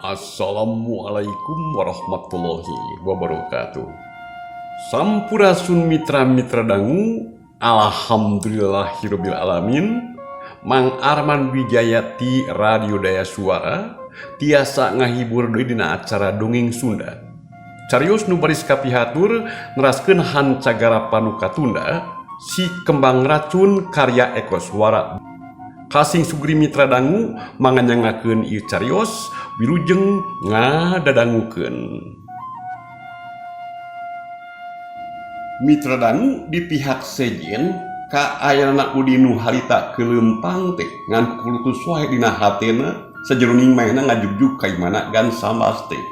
Assalamualaikum warahmatullahi wabarakatuh. Sampurasun mitra-mitra dangu. Alhamdulillahirabbil alamin. Mang Arman Wijaya ti Radio Daya Suara tiasa ngahibur deui dina acara Dongeng Sunda. Carios nu baris kapihatur neraskeun hancagara panu katunda Si Kembang Racun karya Eko Swara. Kasing sugri mitra dangu manganyangakeun ieu carios wilujeng ngadadangukeun. Mitra dangu di pihak sejen kaayana Udin nu harita kelempang teh ngan kulutus wae dina hatena sajeroning maehna ngajugjug ka imahna Gan Sambas teh.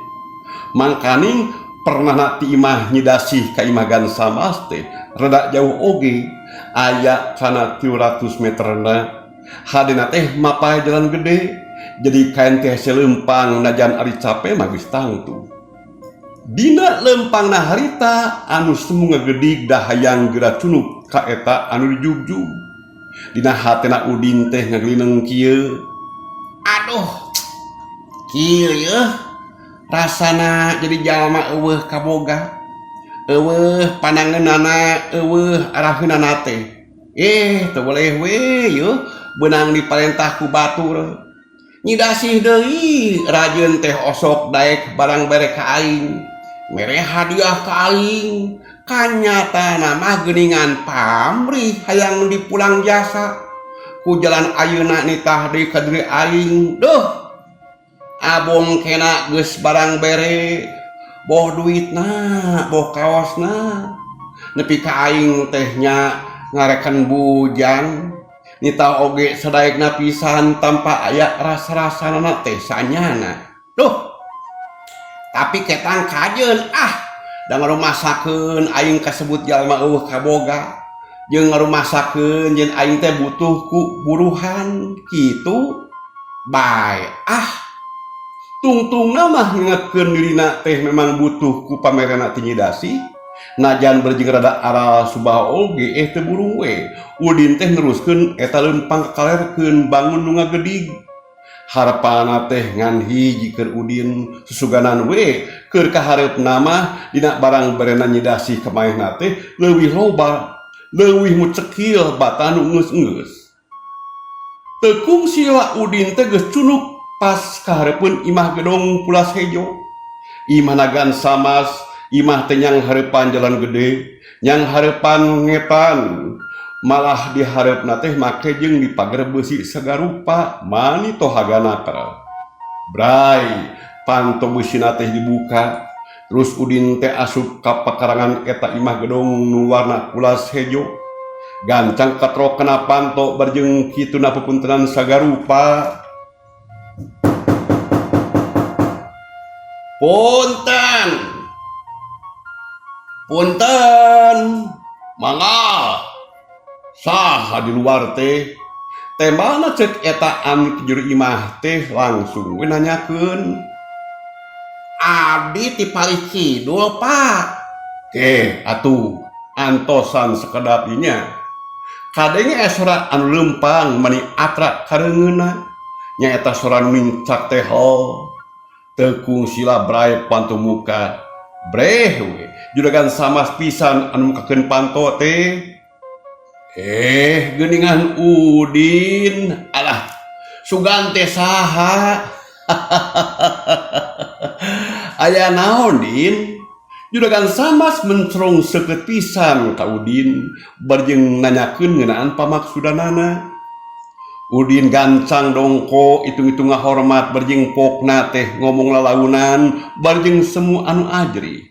Mangkaning pernahna ti imah Nyidasih ka imah Gan Sambas teh rada jauh oge aya kana 300 meterna. Hadena teh mapay jalan gede jadi kain teh selempang najan ari cape mah geus tangtu. Dina lempangna harita anu semu ngagedig da hayang geura cunuk ka eta anu dijugjug. Dina hatena Udin teh ngagelineng kieu. Aduh, kieu yeuh rasana jadi jalma eueuh kaboga. Eueuh panangeunana, eueuh araheunana teh. Teu boleh we yeuh beunang diparentah ku batur. Nyidasih deui rajeun teh osok daek barang bere ka aing. Mere hadiah ka aing. Kanyatana mah geuningan pamrih hayang dipulang jasa. Ku jalan ayeuna nitah deui ka diri aing. Duh. Abong kena geus barang bere. Boh duitna, boh kaosna. Nepi ka aing teh nya ngarekan bujang. Nita oge sadaekna pisan tanpa aya rasa-rasana teh sanyana. Duh. Tapi ketang kajeun ah da ngarumasakeun aing kasebut jalma eueuh kaboga. Jeung ngarumasakeun yen aing teh butuh ku buruhan kitu. Bae ah. Tungtungna mah ngingetkeun dirina teh memang butuh ku pamerena ti Nyidasih. Najan berjing rada aral subah oge teu burung we. Udin teh neruskeun eta lempang kakalerkeun bangun nu ngagedig. Harapana teh ngan hiji keur Udin susuganan we keur kahareupna mah dina barang berena Nyidasih ka maehna teh leuwih loba, leuwih mucekil bata nu geus-geus. Teu kungsi wa Udin teh geus cunuk pas kahareupeun imah gedong Pulas Hejo. Imah nagan samas, imah teh nyang hareupan jalan gede, nyang hareupan ngetan. Malah di hareupna teh make jeung di pagar beusi sagarupa mani tohagana kara. Bray, panto beusina teh dibuka. Terus Udin teh asup ka pakarangan eta imah gedong nu warna pulas hejo. Gancang katrok kana panto barjeng kituna pepuntenan sagarupa. Punten. Punten. Mangga. Saha di luar teh? Tembana cek eta anu ti jero imah teh langsung we nanyakeun. Abdi ti palih kidul, Pak. Atuh antosan sakedap inya. Kadenge sora anu leumpang mani atra kareungeuna. Nyaeta sora nu nincak teh hol. Teu kungsi labrai panto muka. Breh we, juragan Samas pisan anu mukakeun panto teh. Geuningan Udin. Alah, sugan teh saha? Aya naon, Din? Juragan Samas mencerong seukeut pisan ka Udin, barjeng nanyakeun ngeunaan pamaksudanana. Udin gancang dongko hitung-hitung ngahormat barjeng pokna teh ngomong lalaunan barjeng semu anu ajri.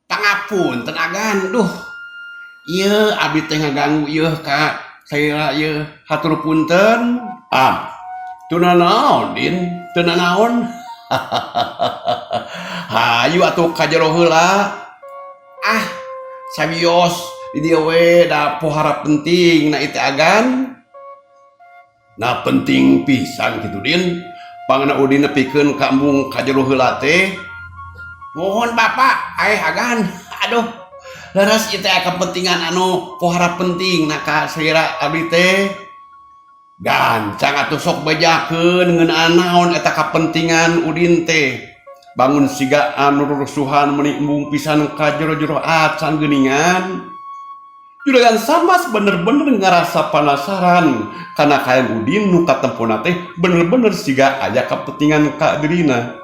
Pangapunten agan, duh. Ieu abdi teh ngaganggu ieu ka saya ieu hatur punten. Ah, teu nanaon, Din? Teu nanaon? Hayu atuh ka jero heula. Ah, sabios di dieu we da pohara penting na ieu teh agan. Nah penting pisan kitu, Din. Pangna Udin nepikeun ka embung ka jero heula teh. Mohon Bapak, aeh agan. Aduh. Leres ieu teh kepentingan anu pohara penting na ka salira abdi teh. Gancang atuh sok bejakeun ngeunaan naon eta kapentingan Udin teh. Bangun siga anu rurusuhan meuni embung pisan ka jero-jero acan geuningan. Juragan Samas bener-bener ngarasa panasaran kana kaayaan Udin nu katempona teh bener-bener siga aya kapentingan ka dirina.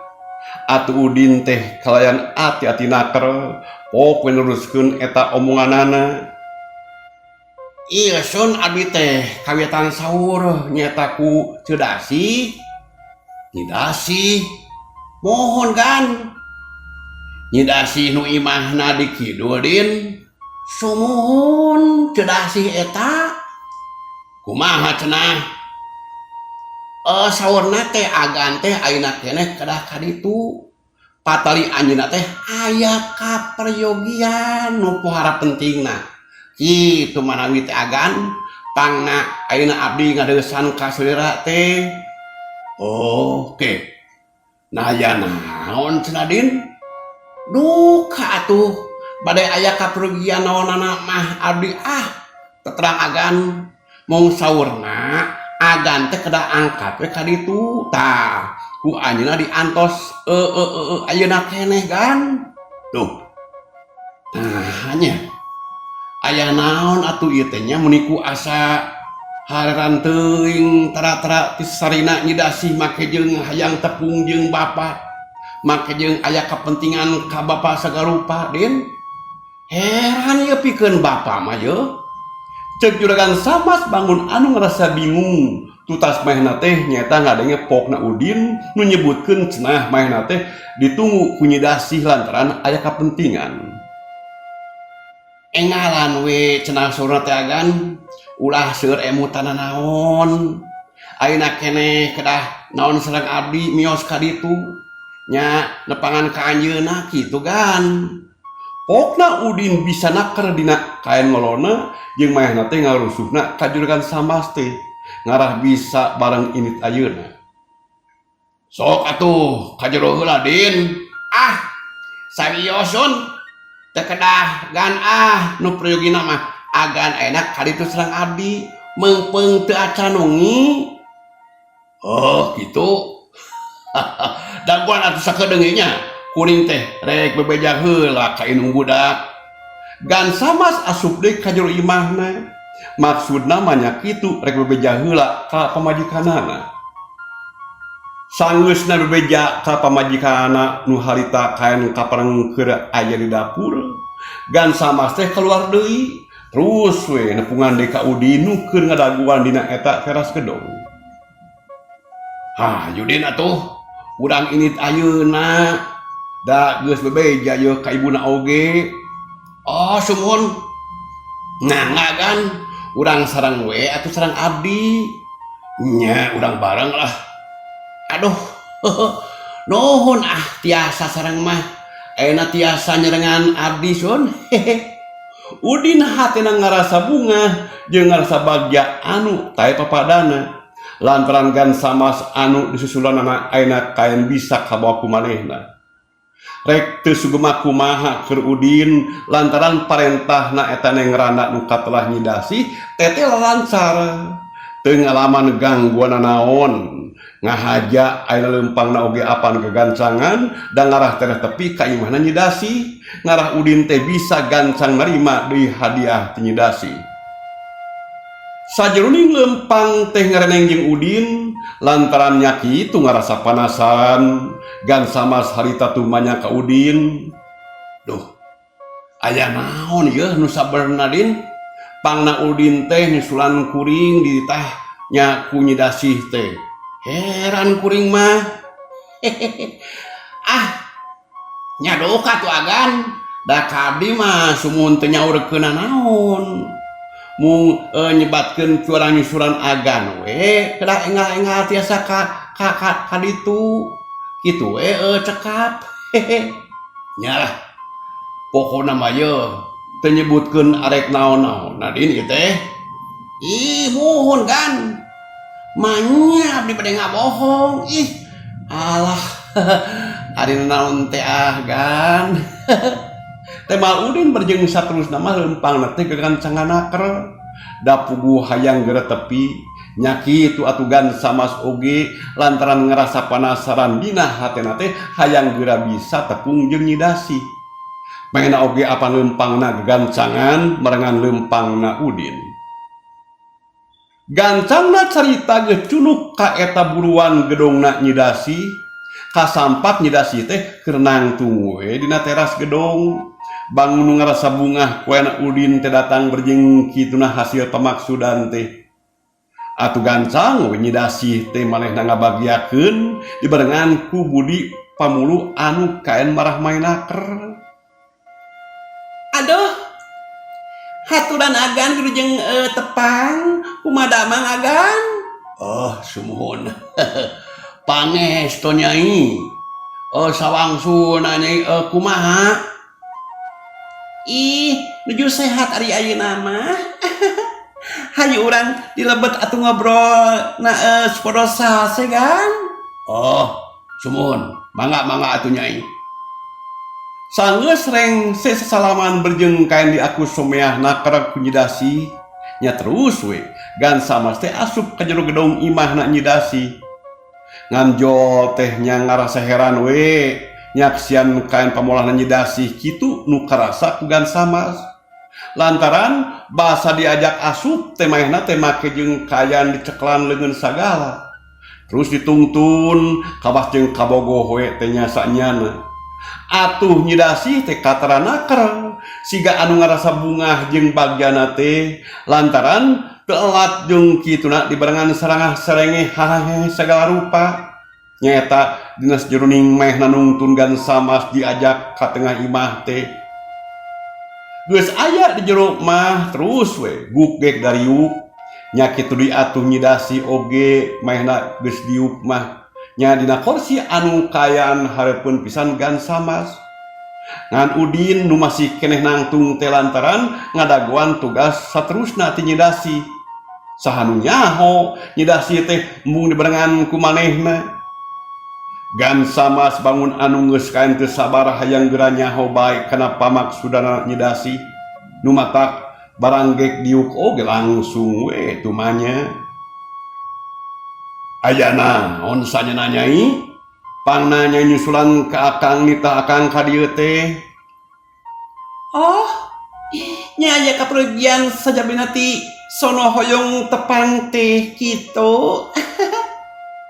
Atuh Udin teh kalayan ati-ati naker, pok we neruskeun eta omonganana. Ieu sun abdi teh kawitan saur nyaeta ku Ceu Dasih. Nyi Dasih mohon kan. Nyi Dasih nu imahna di kidul din. Sumuhun Ceu Dasih eta. Kumaha cenah? Saurna teh agan teh ayeuna keneh kedah ka ditu. Patali anjeunna teh aya kaperyogian nu pohara pentingna. Kitu manawi teh agan pangna ayeuna abdi ngadeusan ka salira teh. Oke. Nah aya naon cenah Din? Duka atuh bade aya kaperyogian naonana mah abdi ah teterang agan mung saurna agan teh kedah angkat we ka ditu. Tah ku anjeunna diantos ayeuna keneh gan. Tuh. Nah nya aya naon atuh ieu teh nya meni ku asa hareran teuing tara-tara ti sarina Nyi Dasih make jeung hayang tepung jeung bapa make jeung aya kapentingan ka bapa sagarupa Din. Heran ieu pikeun bapa mah yeuh. Ceuk Juragan Samas bangun anu ngarasa bingung tutas manehna teh nyaeta ngadenge pokna Udin nu nyebutkeun cenah manehna teh ditunggu ku Nyi Dasih lantaran aya kapentingan. Engalan we cenah saurna teh agan ulah seueur emutan naon. Ayeuna keneh kedah naon sareng abdi mios ka ditu nya nepangan ka anjeunna kitu gan. Pokna Udin bisa naker dina kaen ngolona jeung manehna teh ngarusuhna ka Juragan Samas teh ngarah bisa bareng indit ayeuna. Sok atuh ka jero heula Din. Ah sariosun teu kedah gan ah nu prayogina mah agan ayeuna ka ditu sareng abdi meungpeung teu acan wengi. Oh kitu. Daguan atuh sakedeung nya kuring teh rek bebeja heula ka indung budak. Gan Samas asup deui ka jero imahna. Maksudna mah nya kitu rek bebeja heula ka pamajikanana. Sanggeusna bebeja ka pamajikanana nu harita kaen kapareng keur aya di dapur. Gan Samas teh keluar deui terus we nepungan deui ka Udin nu keur ngadaguan dina eta teras gedong. Hah Yudin atuh urang indit ayeuna da geus bebeja yeuh ka ibuna oge. Oh sumuhun. Nah ngagan urang sareng we atuh sareng abdi. Nya urang bareng lah. Aduh nuhun ah tiasa sareng mah. Ayeuna tiasa nyerengan abdi sun. Udin hatena ngarasa bungah jeung ngarasa bagja anu tae papadana. Lantaran Gan Samas anu disusulanana ayeuna kaen bisa kabawa ku manehna. Rek teu sugema kumaha keur Udin lantaran parentahna eta neng randa nu katelah Nyi Dasih teteh lancar. Teu ngalaman gangguan naon. Ngahaja ayeuna leumpangna oge apan kegancangan da ngarah tereh tepi ka imahna Nyi Dasih. Ngarah Udin teh bisa gancang narima deui hadiah ti Nyi Dasih. Sajeroning leumpang teh ngareneng jeung Udin lantaran nya kitu ngarasa panasaran Gan Samas harita tumanya ka Udin. Duh aya naon yeuh nu sabenerna Din? Pangna Udin teh nyusulan kuring dititah nya ku Nyi Dasih teh. Heran kuring mah. Ah nya duka tuh agan da ka abdi mah sumuhun teu nyaurkeun naon. Mung nyebatkeun curang nyusuran agan we kedah enggal-enggal tiasa ka ka ka, ka ditu kitu we cekap. Nya lah pokona mah yeuh teu nyebutkeun arek naon-naon Din ieu teh. Ih muhun kan manya abdi bade ngabohong. Ih alah ari naon teh ah gan. Temal Udin berjeng saterusna mah leumpangna teh gagancangan naker da puguh hayang geura tepi Nya kitu atuh Gan Samas oge lantaran ngarasa panasaran dina hatena teh hayang geura bisa tepung jeung Nyi Dasih. Manehna oge apan leumpangna gagancangan merengan leumpangna Udin. Gancangna carita geus cunuk ka eta buruan gedongna Nyi Dasih, kasampak Nyi Dasih teh keur nangtung we dina teras gedong. Bangun nu ngarasa bungah ku ayeuna Udin teh datang berjeng kituna hasil pamaksudan teh. Atuh gancang we Nyi Dasih teh manehna ngabagiakeun dibarengan ku Budi pamuluh anu kaen marah mainaker. Aduh, haturan agan wilujeng tepang, kumaha damang agan? Oh, sumuhun. Pangestu Nyai. Oh, sawangsuna Nyai kumaha? Ih, nuju sehat ari ayeuna mah. Hayu urang dilebet atuh ngobrol na supados sase gan. Oh, sumuhun. Mangga mangga atuh Nyai. Sanggeus rengse sasalaman berjeng kaen diaku someah naker ku Nyi Dasih, nya terus we Gan Samas teh asup ka jero gedong imahna Nyi Dasih. Ngan jol teh nya ngarasa heran we nyaksian kaen pamolahna Nyi Dasih kitu nu karasa ku Gan Samas. Lantaran basa diajak asup teh manehna teh make jeung kaayaan diceklan leungeun sagala. Terus ditungtun kawas jeung kabogoh we teh nya sanyana. Atuh Nyi Dasih teh katara naker siga anu ngarasa bungah jeung bagjana teh lantaran teu elat jeung kituna dibarengan sarangah sarenge hahahehe sagala rupa. Nyaeta dina sajeroning manehna nungtun Gan Samas diajak ka tengah imah teh. Geus aya di jero mah terus we guk gek dariuk nya kitu deui atuh Nyi Dasih oge manehna geus diuk mah. Nya dina korsi anu kaayaan hareupeun pisan Gan Samas. Ngan Udin nu masih keneh nangtung teh lantaran ngadagoan tugas saterusna ti Nyi Dasih. Saha nu nyaho Nyi Dasih teh embung dibarengan ku manehna. Gan Samas bangun anu geus kaen teu sabar hayang geura nyaho bae kana pamaksudana Nyi Dasih. Nu matak barang gek diuk oge langsung we tumanya. Aya naon sanyana Nyai? Pangna Nyai nyusulan ka akang nitah akang ka dieu teh. Oh, nya aya kapergian sajabina ti sono hoyong tepang teh kitu.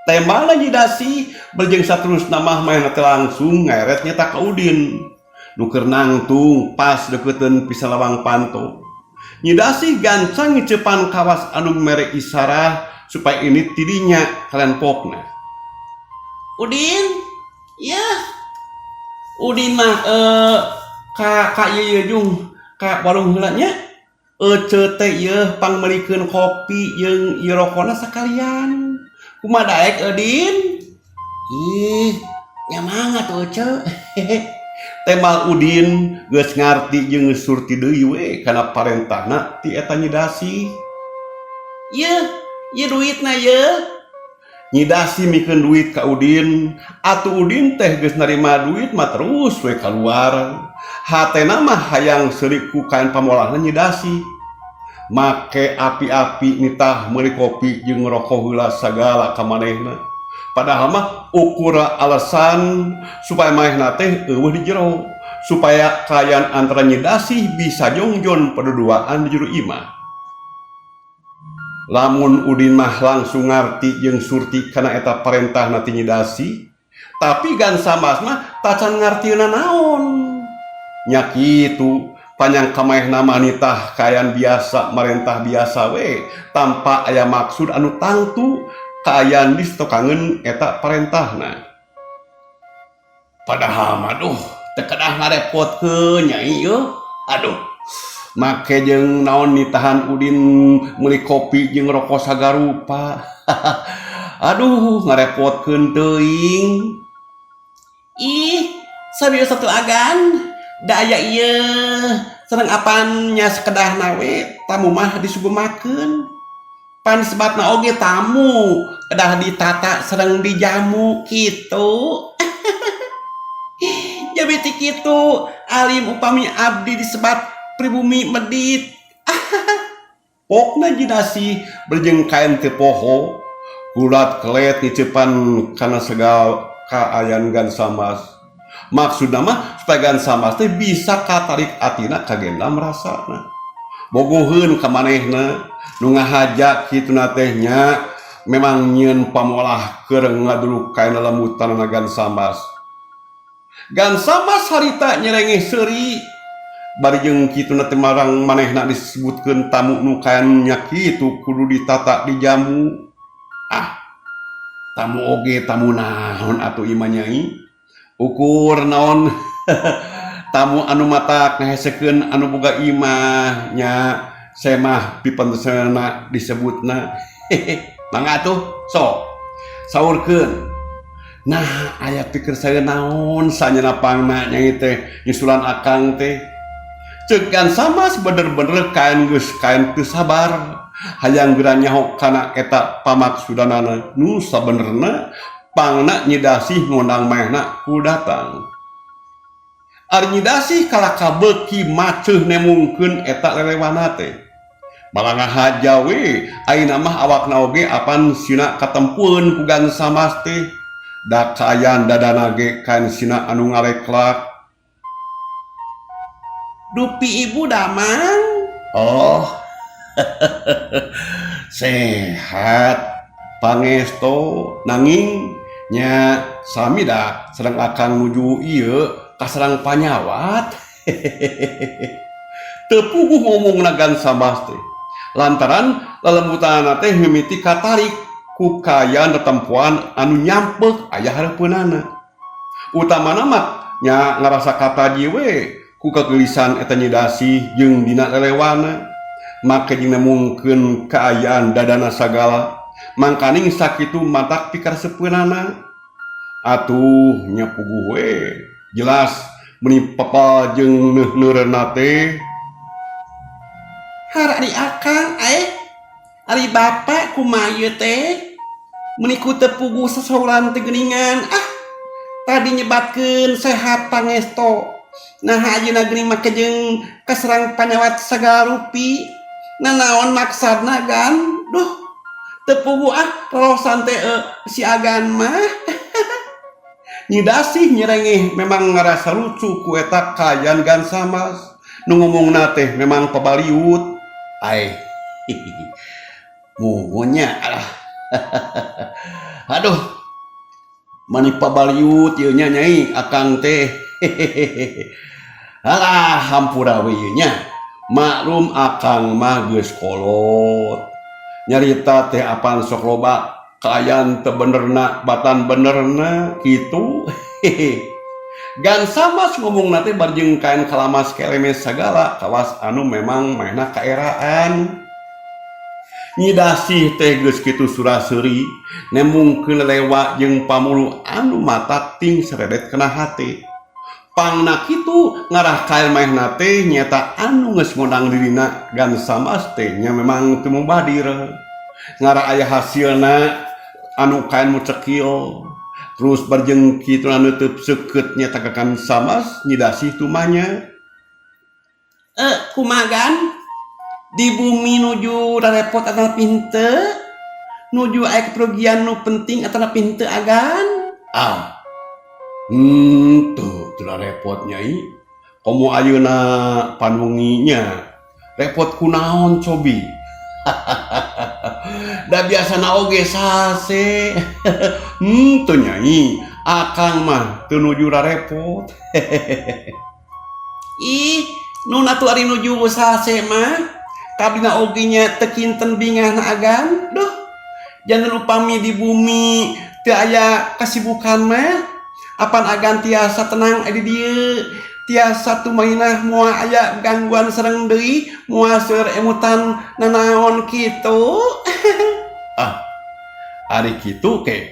Tembal Nyi Dasih berjeng saterusna mah manehna teh langsung ngaeret nyata ka Udin. Nu keur nangtung pas deukeuteuun pisan lawang panto. Nyi Dasih gancang ngiceupan kawas anu mere isarah supaya ini tidinya kalian pokna. Udin, ya. Udin mah ka ka ieu ieu jung ka warung heula nya. Ece teh ieu pangmeulikeun kopi jeung ieu rokona sakalian. Kumaha daek Udin? Ih, nya mangga tuh Ece. Tembal Udin geus ngarti jeung geus surti deui we kana parentahna ti eta Nyi Dasih. Yeuh, ieu duitna yeuh. Nyi Dasih mikeun duit ka Udin, atuh Udin teh geus narima duit mah terus we kaluar. Hatena mah hayang seuri ku kaen pamolahna Nyi Dasih. Make api-api nitah meuli kopi jeung ngerokok heula sagala ka manehna. Padahal mah ukur alasan supaya manehna teh eueuh di jero, supaya kaayaan antara Nyi Dasih bisa jongjon paduduaan di jero imah. Lamun Udin mah langsung ngarti jeung surti kana eta parentahna ti Nyi Dasih, tapi Gan Samas mah tacan ngartieuna naon. Nya kitu panjang ka manehna mah nitah kaayaan biasa marentah biasa we tanpa aya maksud anu tangtu kaayaan distokangeun eta parentahna. Padahal mah duh teu kedah ngarepotkeun Nyai eueuh. Aduh. Make jeung naon nitahan Udin meuli kopi jeung rokok sagarupa. Aduh ngarepotkeun teuing. Ih, sabieu satu agan. Da aya ieu sareng apan nya sakedahna we tamu mah disugumakeun. Pan sebatna oge tamu kedah ditata sareng dijamu kitu. Jadi ti kitu alim upami abdi disebat pribumi medit. Pokna Jinasih berjeng kain teu poho kulat kelet ngiceupan kana segala kaayaan Gan Samas. Maksudna mah supaya Gan Samas teh bisa katarik atina kagenda merasana. Bogoheun ka manehna nu ngahaja kituna teh nya memang nyieun pamolah keur ngaduluk kain lelembutanna Gan Samas. Gan Samas harita nyerengeh seuri bari jeung kituna teh marang manehna disebutkeun tamu nu kaen nya kitu kudu ditata dijamu. Ah, tamu oge tamu naon atuh ieu mah Nyai? Ukur naon tamu anu matak ngahesekeun anu boga imah nya semah pipentesanana disebutna. Mangga atuh sok saurkeun. Nah, aya pikir saya naon sanyana pangna Nyai teh nyusulan akang teh. Ceuk Gan Samas bener-bener kaen geus kaen teu sabar. Hayang geura nyaho kana eta pamaksudanana nu sabenerna pangna Nyi Dasih ngondang manehna ku datang. Ari Nyi Dasih kalaka beuki maceuh nemungkeun eta lelewana teh. Malah ngahaja we ayeuna mah awakna oge apan sina katempueun ku Gan Samas teh. Da kaayaan dadana ge kaen sina anu ngaleklak. Dupi ibu damang. Oh. Sehat pangesto nanging nya sami da sareng akang nuju ieu kasarang panyawat. Teu puguh ngomongna Gan Samas teh. Lantaran lelembutanana teh mimiti katarik ku kaayaan tetempoan anu nyampek aya hareupeunana. Utamana mah nya ngarasa kataji we ku kageulisan eta Nyi Dasih jeung dina lelewana. Make jeung nemungkeun kaayaan dadana sagala mangkaning sakitu matak pikaresepeunana. Atuh nya puguh we jelas meuni pepal jeung neuh-neureunna teh. Har ari akang ae ari bapak kumaha ieu teh meuni ku teu puguh sasauran teh geuningan. Ah, tadi nyebatkeun sehat pangesto. Nah ayeuna geuning make jeung kaserang panyawat sagala rupi. Nanaon maksudna Gan? Duh, teu puguh ah rorosan teh si Agan mah. Nyi Dasih nyerengeh memang ngarasa lucu ku eta kaayaan Gan Samas. Nu ngomongna teh memang pabaliut. Ai. Muhun nya alah. Aduh. Mani pabaliut ieu nya Nyai akang teh. Alah hampura we ieu nya. Maklum akang mah geus kolot. Nyarita teh apan sok loba kaayaan teu benerna batan benerna kitu. Gan Samas ngomongna teh bari jeung kaen kalamas kelemes sagala kawas anu memang manehna kaeraan. Nyi Dasih teh geus kitu sura-seuri nembungkeun lelewa jeung pamulu anu matak ting seredet kana hate. Pangna kitu ngarah kaen manehna teh nyaeta anu geus ngondang dirina Gan Samas teh nya memang teu mubadir. Ngarah aya hasilna anu kaen mucekil. Terus barjeng kitu neuteub seukeut nyaeta ka Gan Samas Nyi Dasih tumanya. Kumaha Gan? Di bumi nuju rarepot atanapi henteu? Nuju aya keperugian nu penting atanapi henteu Agan? Ah. Tuh teu repot Nyai. Komo ayeuna panwenginya. Repot kunaon cobi? Da biasana oge sase. Tuh Nyai, akang mah teu nuju rarepot. Ih, nun atuh ari nuju sase mah. Kabina oge nya teu kinten bingahna Agan. Duh, janten upami di bumi teu aya kasibukan mah. Apan Agan tiasa tenang di dieu. Tiasa tumainah moal aya gangguan sareng deui, moal seueur emutan nanaon kitu. Ah, ari kitu ke.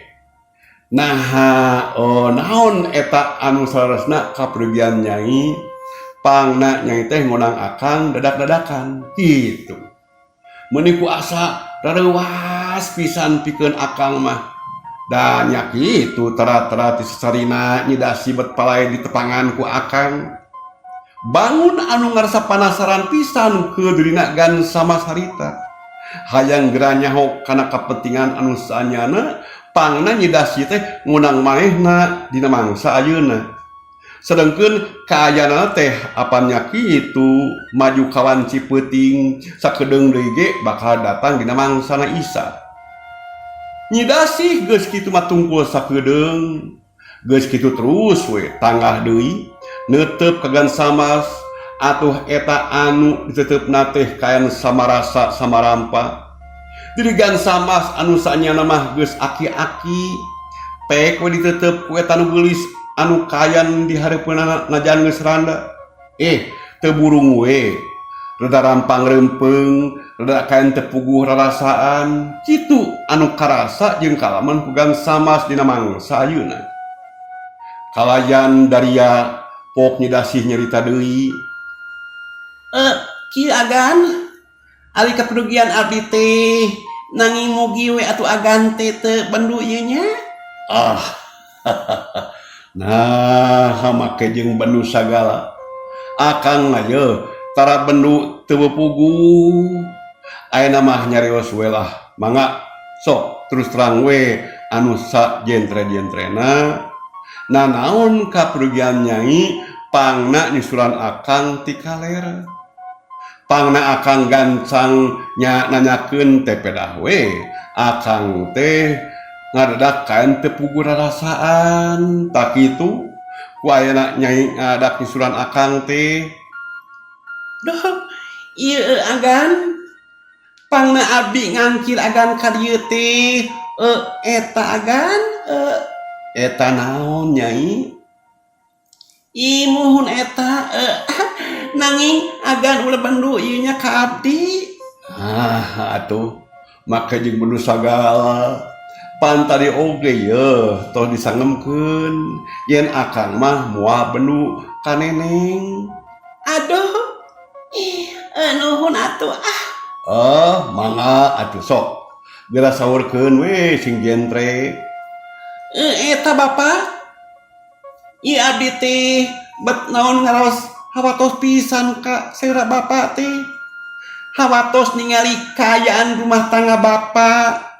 Nah, oh, naon eta anu saleresna kaperugian Nyai? Pangna Nyai teh ngondang akang dadak-dadakan kitu. Meuni ku asa rareuwas pisan pikeun akang mah. Da nya kitu tara-tara ti sasarina Nyi Dasih bet palai ditepangan ku akang. Bangun anu ngarasa panasaran pisan ke dirina Gan Samas harita. Hayang geura nyaho kana kapentingan anu saanyana pangna Nyi Dasih teh ngundang manehna dina mangsa ayeuna. Sedengkeun kaayaanana teh apan nya kitu maju kawanci peuting sakedeung deui ge bakal datang dina mangsana Isa. Nyi Dasih geus kitu mah tungkul sakedeung. Geus kitu terus we tanggah deui neuteup ka Gan Samas atuh eta anu diteuteup teh kayan samarasa samarampa. Diri Gan Samas anu saanyana mah geus aki-aki pek we diteuteup ku eta nu geulis anu kayan di hareupeunana najan geus randa. Teu burung we rada rampang reumpeung rada kayan teu puguh rarasaan kitu anu karasa jeung kalaman ku Gan Samas dina mangsa ayeuna. Kalayan daria pok Nyi Dasih nyarita deui. Kieu agan ari kapedugian abdi teh nanging mugi we atuh agan teh teu bendu ieu nya. Ah. Nah, make jeung bendu sagala. Akang mah yeuh tara bendu teu puguh. Ayeuna mah nyarios we lah. Mangga sok terus terang we anu sajentre-jentrena. Nanaon kapedugian Nyai pangna nyusulan akang ti kaler. Pangna akang gancang nya nanyakeun teh pedah we. Akang teh ngadadak kaen teu puguh rarasaan. Tak kitu ku ayeuna Nyai ngadadak nyusulan akang teh. Duh, ieu agan pangna abdi ngangkil agan ka dieu teh eta agan Eta naon Nyai? Ih muhun eta nanging agan ulah bendu ieu nya ka abdi. Ah atuh make jeung bendu sagala. Pan tadi oge yeuh tos disangemkeun yen akang mah moal bendu ka neneng. Aduh. Ih, nuhun atuh ah. Oh, mangga atuh sok. Geura saurkeun we sing jentre. Eta Bapak. Ieu abdi teh bet naon ngaraos hawatos pisan ka selera Bapak teh. Hawatos ningali kaayaan rumah tangga Bapak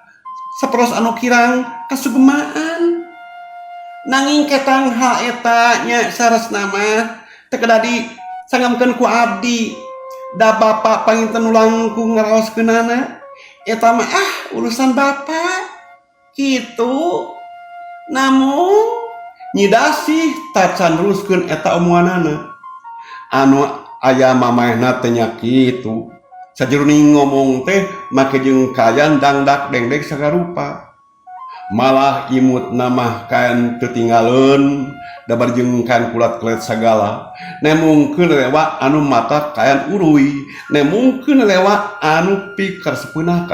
saperos anu kirang kasugemaan. Nanging ketang hal eta nya saresna mah teu kedah disangemkeun ku abdi. Da Bapak panginten nu langkung ngaraoskeunana. Eta mah ah urusan Bapak. Kitu. Namun Nyi Dasih tacan neruskeun eta omonganana. Anu aya mamahna teh nya kitu. Sajeroning ngomong teh make jeung kayan dangdak dengdek sagarupa. Malah imutna mah kayan teu tinggaleun dabar jeung kayan kulat-kelet sagala. Nemungkeun lewa anu mata kayan uruy, nemungkeun lewa anu pikaresepeuna.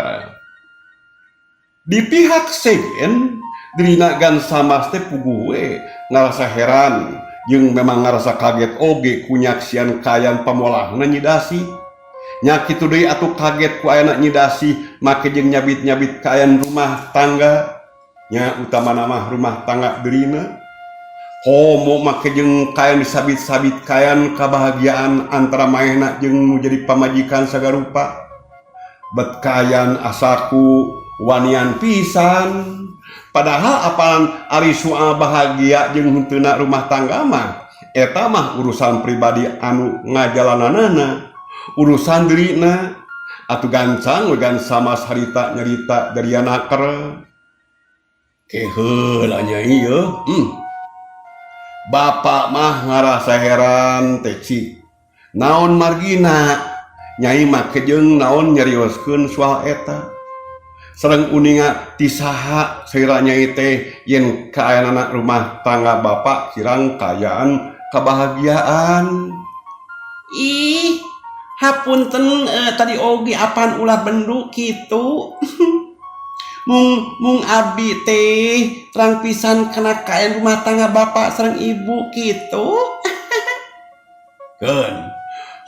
Di pihak sejen dirina Gan Samas teh puguh we ngarasa heran jeung memang ngarasa kaget oge ku nyaksian kayan pamolahna Nyi Dasih. Nya kitu deui atuh kaget ku ayana Nyi Dasih make jeung nyabit-nyabit kaayaan rumah tangga nya utamana mah rumah tangga dirina. Komo make jeung kayan disabit-sabit kayan kabahagiaan antara manehna jeung nu jadi pamajikan sagarupa. Bet kayan asaku wanian pisan. Padahal apan ari soal bahagia jeung henteuna rumah tangga mah eta mah urusan pribadi anu ngajalananana, urusan dirina. Atuh gancang we Gan Samas harita nyarita dari naker. Keheula Nyai yeuh. Bapak mah ngarasa heran teh cik. Naon margina Nyai make jeung naon nyarioskeun soal eta. Sareng uninga ti saha salira Nyai teh yen kaayaanana rumah tangga Bapak kirang kaayaan kabahagiaan. Ih, hapunten tadi oge apan ulah bendu kitu. Mung abdi teh terang pisan kana kaayaan rumah tangga Bapak sareng Ibu kitu. Keun,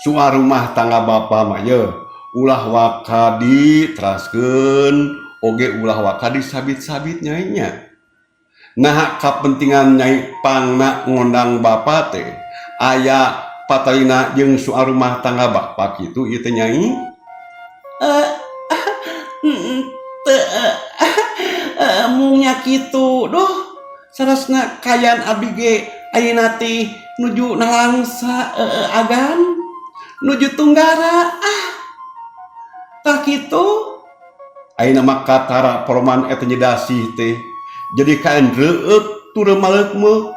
soal rumah tangga Bapak mah yeuh ulah waka diteraskeun oge ulah waka disabit-sabit Nyai nya. Nah kapentingan Nyai pangna ngondang Bapak teh aya patalina jeung soal rumah tangga Bapak kitu ieu teh Nyai. Mungnya kitu duh sarasna kaayaan abdi ge ayeuna teh nuju nalangsa agan nuju tunggara ah tah kitu. Ayeuna mah katara poroman eta Nyi Dasih teh jadi kaayaan reueuk tureu maleukmeuk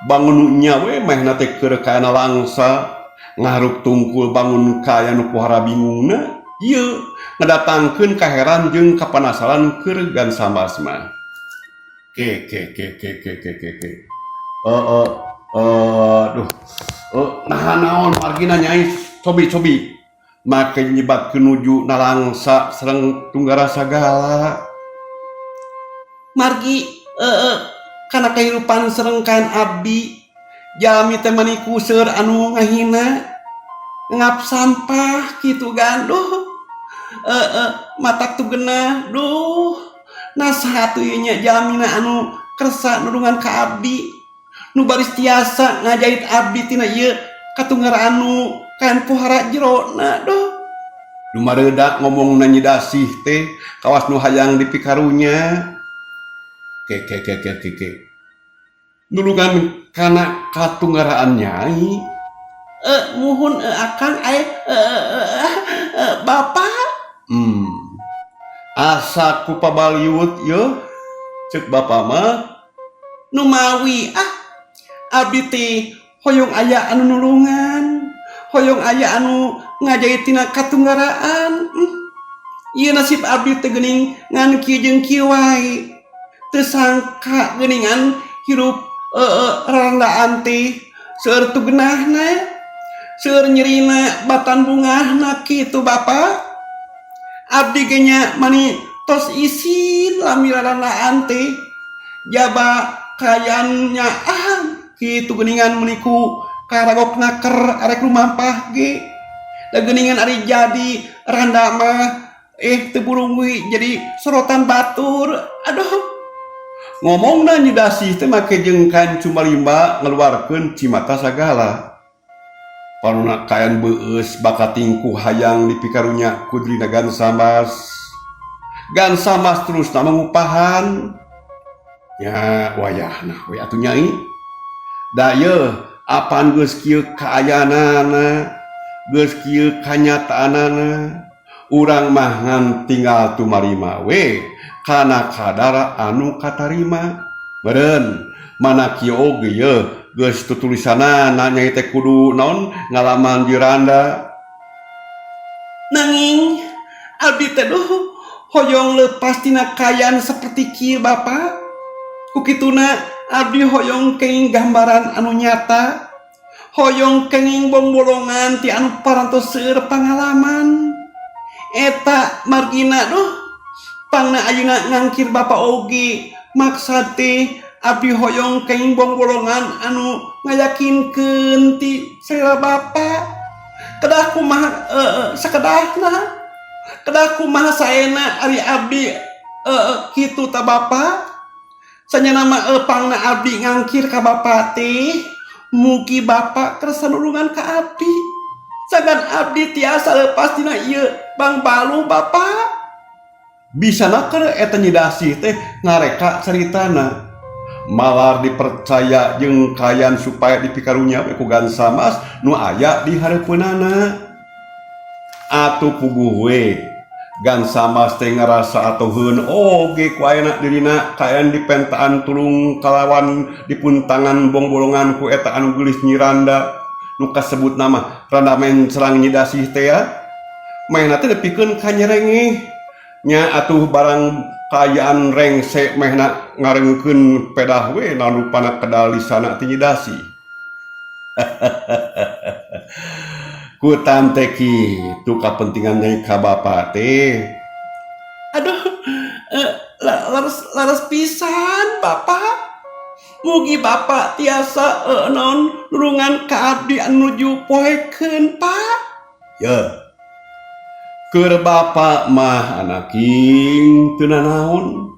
bangun nu nya we manehna teh keur kaayaan nalangsa ngaharuk tungkul bangun kaayaan nu pohara bingungna ieu ngadatangkeun kaheran jeung kapanasaran keur Gan Sambas mah. Ke ke ke ke ke ke ke ke eh eh duh, nah naon margina, Nyai? Cobi cobi make nyebatkeun nuju nalangsa sareng tunggara sagala. Margi kana kehidupan sareng kaayaan abdi jalmi teh mani ku seueur anu ngahina ngap sampah kitu ganduh matak tu genah duh nasaha atuh ieu nya jalmina anu kersa nulungan ka abdi nu baris tiasa ngajait abdi tina ieu katunggaraan nu kaayaan pohara jerona duh. Dumareudak ngomongna Nyi Dasih teh kawas nu hayang dipikarunya. Ke ke ke ke ke ke nulungan kana katunggaraan, Nyai? Muhun akang aya bapak. Asa ku pabaliut ye cek bapak mah. Numawi ah abdi teh hoyong aya anu nulungan, hoyong aya anu ngajait tina katunggaraan. Ieu nasib abdi teh geuning ngan kieu jeung kieu wae, teu sangka geuningan hirup rarandaan teh seueur tu genahna, seueur nyerina batan bungahna kitu, Bapak. Abdi ge nya mani tos isin lami rarandaan teh jaba kaayaan ah kitu geuningan meuni ku karagok naker arek lumampah ge da geuningan ari jadi randa mah teu burungui jadi sorotan batur aduh. Ngomongna Nyi Dasih teh make jeung kain cumalimba ngeluarkeun cimata sagala. Panonna kaayaan beueus bakating ku hayang dipikarunya ku dirina Gan Sambas. Gan Sambas terusna mangupahan nya, wayahna we atuh, Nyai, da yeuh apan geus kieu kaayaanana, geus kieu kanyataanana, urang mah ngan tinggal tumarima we kana kadar anu katarima meureun. Mana kieu oge yeuh geus tutulisanana Nyai teh kudu naon ngalaman diranda. Nanging abdi teh duh hoyong lepas tina kaayaan seperti kieu, Bapak. Ku kituna abdi hoyong kenging gambaran anu nyata, hoyong kenging bongbolongan ti anu parantos seueur pangalaman. Eta margina duh pangna ayeuna ngangkir Bapak oge maksad teh abdi hoyong kenging bongbolongan anu ngayakinkeun ti salira Bapak. Kedah kumaha sakedahna, kedah kumaha saena ari abdi kitu ta, Bapak? Sanyana mah pangna abdi ngangkir ka Bapak teh mugi Bapak kersa nulungan ka abdi sangkan abdi tiasa lepas tina ieu bangbalu, Bapak. Bisa naker eta Nyi Dasih teh ngareka caritana malar dipercaya jeung kaayaan supaya dipikarunya we ku Gan Sambas nu aya di hareupeunana. Atuh puguh we Gan Sambas teh ngarasa atoheun oge ku ayeuna dirina kaayaan dipentaan tulung kalawan dipuntangan bongbolongan ku eta anu geulis Nyi Randa nu kasebut nama Randa Mencrang. Nyi Dasih teh ya manehna teh nepikeun ka nyerengeh nya atuh barang kaayaan rengse manehna ngareungkeun pedah we naon rupana kedal lisana ti Nyi Dasih. Ku tante kitu kapentingan Nyai ka bapa teh. Aduh, laras laras pisan, Bapak. Mugi Bapak tiasa naon nulungan ka abdi anu nuju poekeun, Pak. Ya. Keur bapa mah anaking teu nanaon.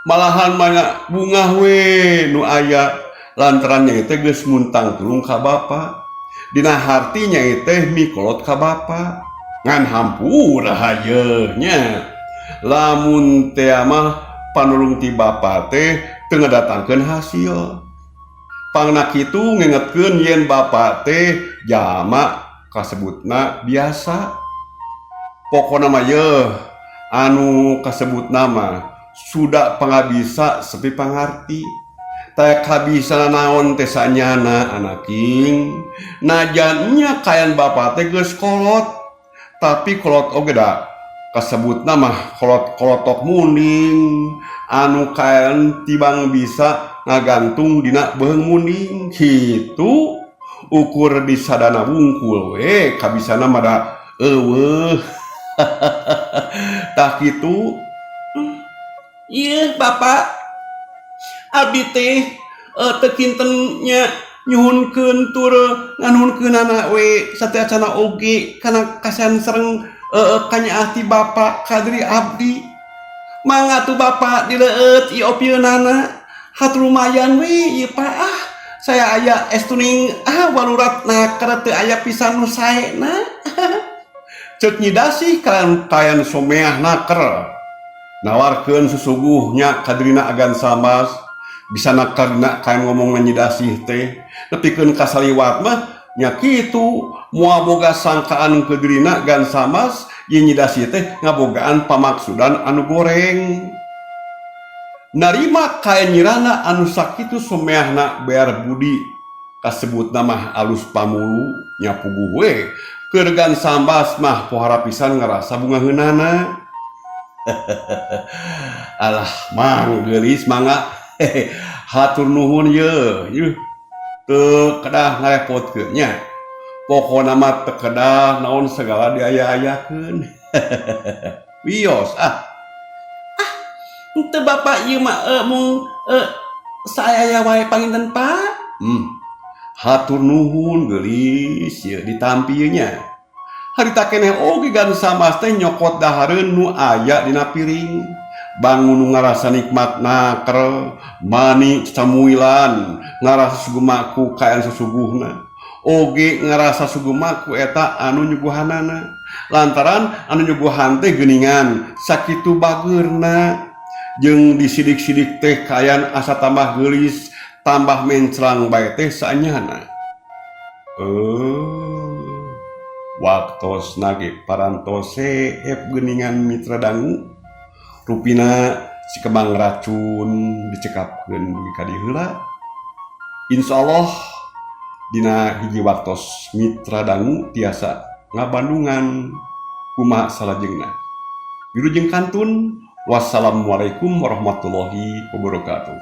Malahan mah bungah we nu aya lantaran nyai teh geus muntang tulung ka bapa. Dina harti nyai teh mikolot ka bapa. Ngan hampura hayeeh nya. Lamun tea mah panulung ti bapa teh teu ngadatangkeun hasil. Pangna kitu ngingetkeun yen bapa teh jalma kasebutna biasa. Pokona mah yeuh anu kasebutna mah suda pangabisa sepi pangarti. Taya kabisa nanaon teh sanyana anaking. Najan nya kayan bapa teh geus kolot, tapi kolot oge da kasebutna mah kolot kolotok munding anu kayan tibang bisa ngagantung dina beuheung munding kitu ukur disadana wungkul we kabisana mah da eueuh. Tah kitu. Ieu Bapak, abdi teh teu kinten nya nyuhunkeun tur nganuhunkeunana we sateuacanna oge kana kasihan sareng kanyaah ti Bapak ka diri abdi. Mangga atuh Bapak dileueut ieu opieunana. Hatur lumayan we ieu Pak ah. Saya aya estuning ah walurat naker teu aya pisan nu saena. Ceuk Nyi Dasih kayan someah naker. Nawarkeun susuguh nya ka dirina agan Sambas bisa naker dina kayan ngomongna Nyi Dasih teh. Nepikeun ka saliwat mah nya kitu moal boga sangkaan ke dirina Gan Sambas ieu Nyi Dasih teh ngabogaan pamaksudan anu goreng. Narima kayan nyirana anu sakitu someahna bear budi kasebutna mah alus pamulu nya puguh we keur Gan Sambas mah pohara pisan ngarasa bungaheunana. Alah mang geulis mangga hatur nuhun yeuh yeuh teu kedah ngarepotkeun nya. Pokona mah teu kedah naon segala diaya-ayakeun. Wios ah. Ah henteu Bapak ieu mah mung saaya wae panginten Pak. Hatur nuhun geulis ieu ditampi ieu nya. Harita keneh oge Gan Sambas teh nyokot dahareun nu aya dina piring. Bangun nu ngarasa nikmat naker, mani camuilan, ngarasa sugumaku kayan susuguhna. Oge ngarasa sugumaku eta anu nyuguhanana. Lantaran anu nyuguhan teh geuningan sakitu bageurna. Jeung disidik-sidik teh kayan asa tambah geulis, tambah mencrang bae teh saenyana. Waktosna ge parantos seep geuningan mitra dangu. Rupina si kembang racun dicekapkeun dugi ka dieu heula. Insyaallah dina hiji waktos mitra dangu tiasa ngabandungan kumaha salajengna. Wilujeng kantun, wassalamualaikum warahmatullahi wabarakatuh.